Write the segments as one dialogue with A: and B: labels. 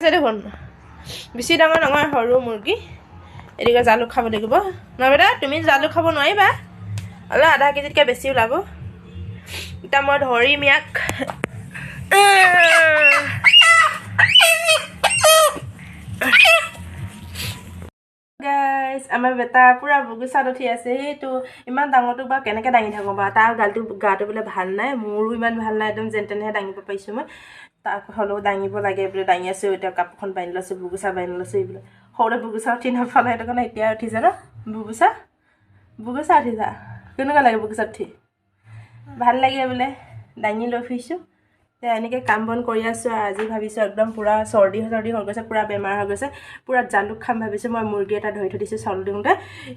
A: দেখোন বেছি ডাঙৰ নহয়, সৰু মুৰ্গী। এদিকে জালুক খাব লাগিব নহয় বেটা, তুমি জালুক খাব নোৱাৰিবা, অলপ আধা কেজিতকৈ বেছি ওলাব। এতিয়া মই ধৰিম ইয়াক। গাইজ, আমাৰ বেটা পূৰা বুগুচাত উঠি আছে। সেইটো ইমান ডাঙৰটো বাৰু কেনেকৈ দাঙি থাকোঁ বাৰু, তাৰ গাটো বোলে ভাল নাই, মোৰো ইমান ভাল নাই, একদম যেন তেনেহে দাঙিব পাৰিছোঁ মই। তাক হ'লেও দাঙিব লাগে বোলে, দাঙি আছোঁ। এতিয়া কাপোৰখন বান্ধি লৈছোঁ, বুগুচা বান্ধি লৈছোঁ। এইবিলাক সৰুতে বুগুচা উঠি নাপালে, সেইটো কাৰণে এতিয়া উঠিছে ন। বুগুচা বুগুচা উঠিছা, কেনেকুৱা লাগে বুগুচাত উঠি? ভাল লাগে বোলে, দাঙি লৈ ফুৰিছোঁ। এতিয়া এনেকৈ কাম বন কৰি আছোঁ। আজি ভাবিছোঁ একদম পূৰা চৰ্দি চৰ্দি হৈ গৈছে, পূৰা বেমাৰ হৈ গৈছে, পূৰা জালুক খাম ভাবিছোঁ। মই মুৰ্গী এটা ধৰি থৈ দিছোঁ চাউল দিওঁতে।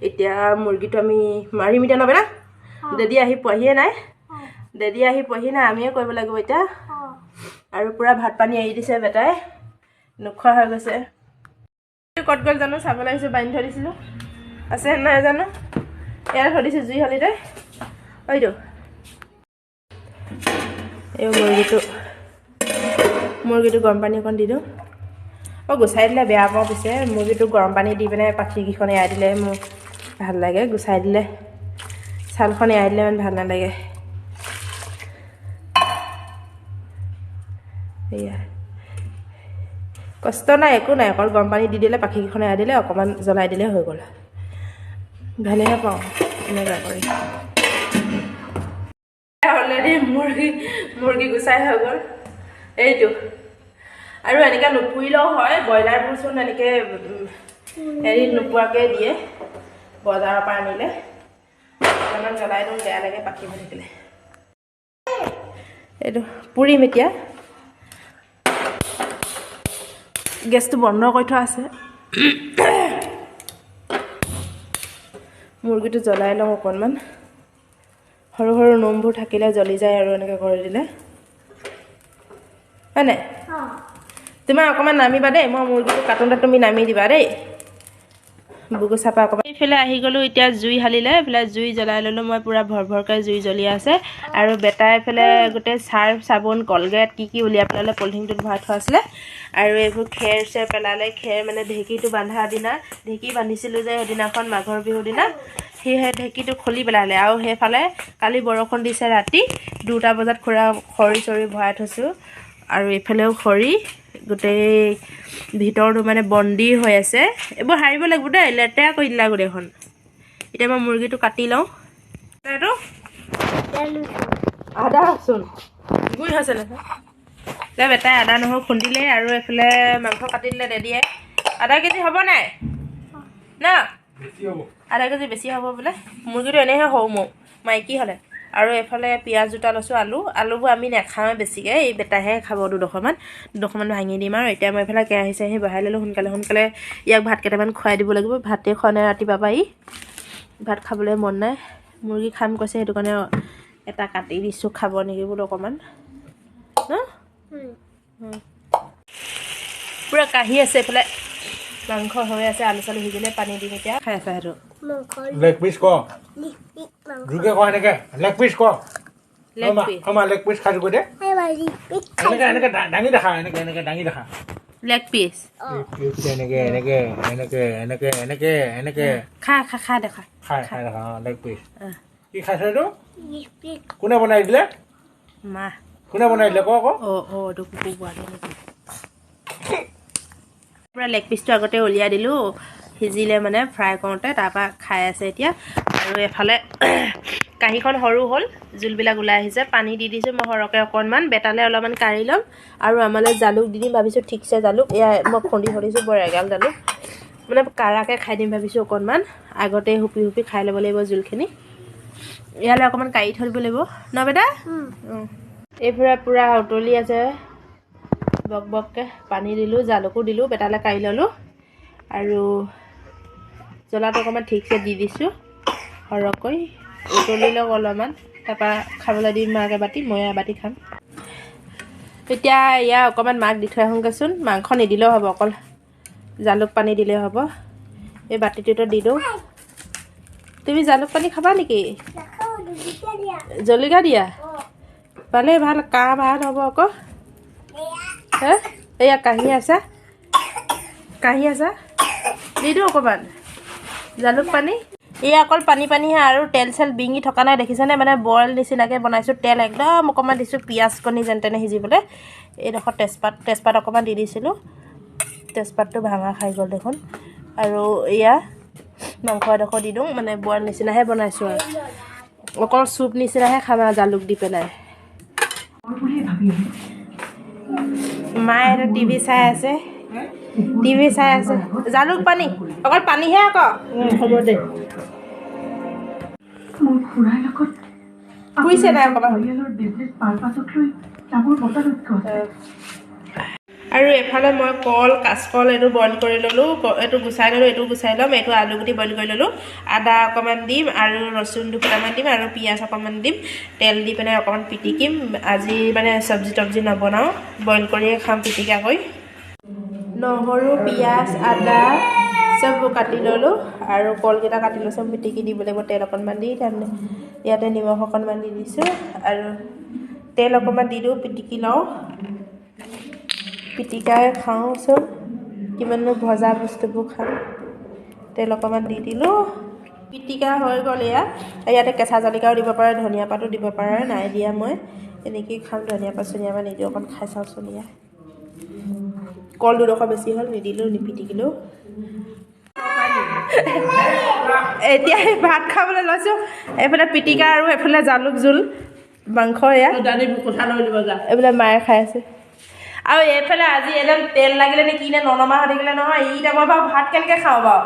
A: এতিয়া মুৰ্গীটো আমি মাৰিম এতিয়া ন বেটা? ডেডি আহি পোৱাহিয়ে নাই, ডেডি আহি পোৱাহি নাই, আমিয়ে কৰিব লাগিব এতিয়া। আৰু পূৰা ভাত পানী এৰি দিছে বেটাই, নোখোৱা হৈ গৈছে। ক'ত গ'ল জানো, চাবলৈ আহিছোঁ, বান্ধি থৈ দিছিলোঁ, আছে নাই জানো। ইয়াত থৈ দিছোঁ জুই শালিতে। এইটো এই মুৰ্গীটো গৰম পানী অকণ দি দিওঁ। অঁ, গুচাই দিলে বেয়া পাওঁ পিছে, মুৰ্গীটো গৰম পানী দি পিনে পাখিকেইখন এৰাই দিলে মোৰ ভাল লাগে, গুচাই দিলে ছালখন এৰাই দিলে ইমান ভাল নালাগে। এয়া কষ্ট নাই, একো নাই, অকল গৰম পানী দি দিলে পাখিকেইখন এৰাই দিলে অকণমান জ্বলাই দিলে হৈ গ'ল। ভালেহে পাওঁ এনেকুৱা কৰি। অলৰেডি মুৰ্গী গুচাই হৈ গ'ল এইটো। আৰু এনেকৈ নুপুৰিলেও হয়, ব্ৰইলাৰবোৰ চোন এনেকৈ হেৰি নোপোৱাকৈ দিয়ে বজাৰৰ পৰা আনিলে। অকণমান জ্বলাই দিওঁ, বেয়া লাগে পাখি হৈ থাকিলে। এইটো পুৰিম এতিয়া। গেছটো বন্ধ কৰি থোৱা আছে। মুৰ্গীটো জ্বলাই লওঁ অকণমান, সৰু সৰু নোমবোৰ থাকিলে জ্বলি যায় আৰু এনেকৈ কৰি দিলে, হয় নাই? তোমাৰ অকণমান নামিবা দেই, মই মুৰ্গীটো কাটোঁতে তুমি নামি দিবা দেই। বুকুচাপা অকণমান। এইফালে আহি গ'লোঁ এতিয়া জুই হালিলে, এইফালে জুই জ্বলাই ল'লোঁ মই, পূৰা ভৰ ভৰকৈ জুই জ্বলি আছে। আৰু বেটাই এইফালে গোটেই চাৰ্ফ চাবোন কলগেট কি কি উলিয়াই পেলালে, পলিথিনটোত ভৰাই থোৱা আছিলে। আৰু এইবোৰ খেৰ চেৰ পেলালে, খেৰ মানে ঢেঁকীটো বান্ধাৰ দিনা, ঢেঁকী বান্ধিছিলোঁ যে সেইদিনাখন মাঘৰ বিহুৰ দিনা, সেই ঢেঁকীটো খুলি পেলালে। আৰু সেইফালে কালি বৰষুণ দিছে ৰাতি 2টা বজাত, খুৰা খৰি চৰি ভৰাই থৈছোঁ। আৰু এইফালেও খৰি গোটেই ভিতৰটো মানে বন্দী হৈ আছে। এইবোৰ সাৰিব লাগিব দেই, লেতেৰা কৰি দিলা গোটেইখন। এতিয়া মই মুৰ্গীটো কাটি লওঁ। এইটো আদা ৰচুন গুড়ি হৈছে নহয়, বেটাই আদা নহৰু খুন্দিলে। আৰু এইফালে মাংস কাটি দিলে ডেডিয়ে। আধা কেজি হ'ব নাই ন? আধা কেজি বেছি হ'ব বোলে। মুৰ্গীটো এনেহে সৰু মৌ মাইকী হ'লে। আৰু এইফালে পিঁয়াজ দুটা লৈছোঁ, আলু, আলুবোৰ আমি নাখাওঁৱে বেছিকৈ, এই বেটাহে খাব দুডোখৰমান, দুডোখৰমান ভাঙি দিম। আৰু এতিয়া মই এইফালে কেৰাহী চেৰাহী বহাই ল'লোঁ। সোনকালে সোনকালে ইয়াক ভাত কেইটামান খুৱাই দিব লাগিব, ভাতেই খোৱা নাই ৰাতিপুৱা পৰা, ই ভাত খাবলৈ মন নাই। মুৰ্গী খাম কৈছে, সেইটো কাৰণে এটা কাটি দিছোঁ, খাব নেকি বোলো অকণমান ন। পূৰা কাঢ়ি আছে, এইফালে মাংস হৈ আছে, আলু চালু সিজিলে পানী দিম এতিয়া। খাই আছা সেইটো?
B: লেগ পিচ ক, জোৰকে ক, এনেকে লেগ পিচ ক। আমাৰ লেগ পিচ খাইছো দে, এনেকে এনেকে দাঙি দেখা, এনেকে এনেকে দাঙি দেখা।
A: লেগ পিচ
B: এনেকে এনেকে এনেকে এনেকে এনেকে এনেকে
A: খা খা খা দেখা,
B: খাই খাই দেখা। অ, লেগ পিচ কি খাইছ এইটো? কোনে বনাই দিলে?
A: মা।
B: কোনে বনাই দিলে ক ক।
A: অ অ, এইটো কুকুৰ পোৱালি নেকি? পূৰা লেগ পিচটো আগতে উলিয়াই দিলোঁ, সিজিলে মানে ফ্ৰাই কৰোঁতে, তাৰপৰা খাই আছে এতিয়া। আৰু এফালে কাঁহীখন সৰু হ'ল, জোলবিলাক ওলাই আহিছে। পানী দি দিছোঁ মই সৰহকৈ অকণমান, বেটালে অলপমান কাঢ়ি ল'ম। আৰু আমালৈ জালুক দি দিম ভাবিছোঁ, ঠিকছে জালুক এয়া মই খুন্দি থৈ দিছোঁ, বৰ এগাল জালুক, মানে কাৰাকৈ খাই দিম ভাবিছোঁ অকণমান। আগতে হুপি হুপি খাই ল'ব লাগিব জোলখিনি, ইয়ালৈ অকণমান কাঢ়ি থৈ দিব লাগিব ন বেটা? এইফালে পূৰা উতলি আছে বক বককৈ। পানী দিলোঁ, জালুকো দিলোঁ, বেটালৈ কাঢ়ি ল'লোঁ। আৰু জ্বলাটো অকণমান ঠিকছে দি দিছোঁ সৰহকৈ। উতলি লওক অলপমান, তাৰপৰা খাবলৈ দিম মাক এবাতি, মই এবাতি খাম। এতিয়া ইয়াৰ অকণমান মাক দি থৈ আহোঁগৈচোন, মাংস নিদিলেও হ'ব, অকল জালুক পানী দিলেও হ'ব। এই বাতিটোতে দি দিওঁ। তুমি জালুক পানী খাবা নেকি? জলকীয়া দিয়া পালে ভাল, কাহ ভাল হ'ব আকৌ। হে, এয়া কাঁহী আছে। কাহি আছা নিদিওঁ অকণমান জালুক পানী। এই অকল পানী পানীহে আৰু তেল চেল বিঙি থকা নাই দেখিছেনে, মানে বইল নিচিনাকৈ বনাইছোঁ। তেল একদম অকণমান দিছোঁ, পিঁয়াজ কণী যেন তেনে সিজিবলৈ। এইডোখৰ তেজপাত অকণমান দি দিছিলোঁ, তেজপাতটো ভাঙা খাই গ'ল দেখোন। আৰু এয়া মাংস এডোখৰ দি দিওঁ, মানে বইল নিচিনাহে বনাইছোঁ আৰু অকল চুপ নিচিনাহে খাম আৰু জালুক দি পেলাই। মায়ে এইটো টিভি চাই আছে, টিভি চাই আছে। জালুক পানী অকল পানীহে আকৌ হ'ব দে। পুৰিছে নাই অকণমান। আৰু এফালে মই কল কাচকল এইটো বইল কৰি ল'লোঁ, এইটো গুচাই ল'লোঁ, এইটো গুচাই ল'ম। এইটো আলুগুটি বইল কৰি ল'লোঁ, আদা অকণমান দিম আৰু ৰচুন দুফুটামান দিম আৰু পিঁয়াজ অকণমান দিম। তেল দি পেলাই অকণমান পিটিকিম। আজি মানে চব্জি তব্জি নবনাওঁ, বইল কৰিয়ে খাম পিটিকা কৰি। নহৰু পিঁয়াজ আদা চব কাটি ল'লোঁ আৰু কলকেইটা কাটি লৈছোঁ, পিটিকি দিব লাগিব তেল অকণমান দি। তাৰমানে ইয়াতে নিমখ অকণমান দি দিছোঁ আৰু তেল অকণমান দি দিওঁ, পিটিকি লওঁ। পিটিকাই খাওঁচোন, কিমাননো ভজা বস্তুবোৰ খাম। তেল অকণমান দি দিলোঁ, পিটিকা হৈ গ'ল। এয়া ইয়াতে কেঁচা জলকীয়াও দিব পাৰে, ধনিয়া পাতো দিব পাৰে, নাই দিয়া মই। এনেকেই খাম, ধনিয়া পাত চনিয়া পাত নিদিওঁ, অকণ খাই চাওঁচোন। এয়া কল দুডোখৰ বেছি হ'ল, নিদিলেও নিপিটিকিলেও। এতিয়া ভাত খাবলৈ লৈছোঁ, এইফালে পিটিকা আৰু এইফালে জালুক জোল মাংস। এয়া এইফালে মায়ে খাই আছে। আৰু এইফালে আজি একদম তেল লাগিলে নে কি নে ননমা হৈ থাকিলে নহয়। এইটা মই বাৰু ভাত কেনেকৈ খাওঁ বাৰু,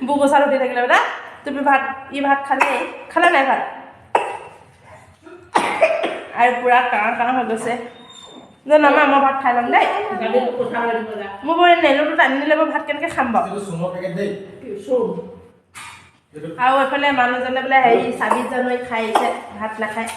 A: বুকচাত উঠি থাকিলে। বেটা তুমি ভাত ই ভাত খালে খালা নাই ভাত? আৰু পূৰা কাহ কাহ হৈ গৈছে। নামা মই ভাত খাই ল'ম দেই। মোৰ বাৰু নেলুটো টানি নিলে মই ভাত কেনেকৈ খাম বাৰু। আৰু এইফালে মানুহজনে বোলে হেৰি 26 জানুৱাৰীত খাই আহিছে, ভাত নাখায়।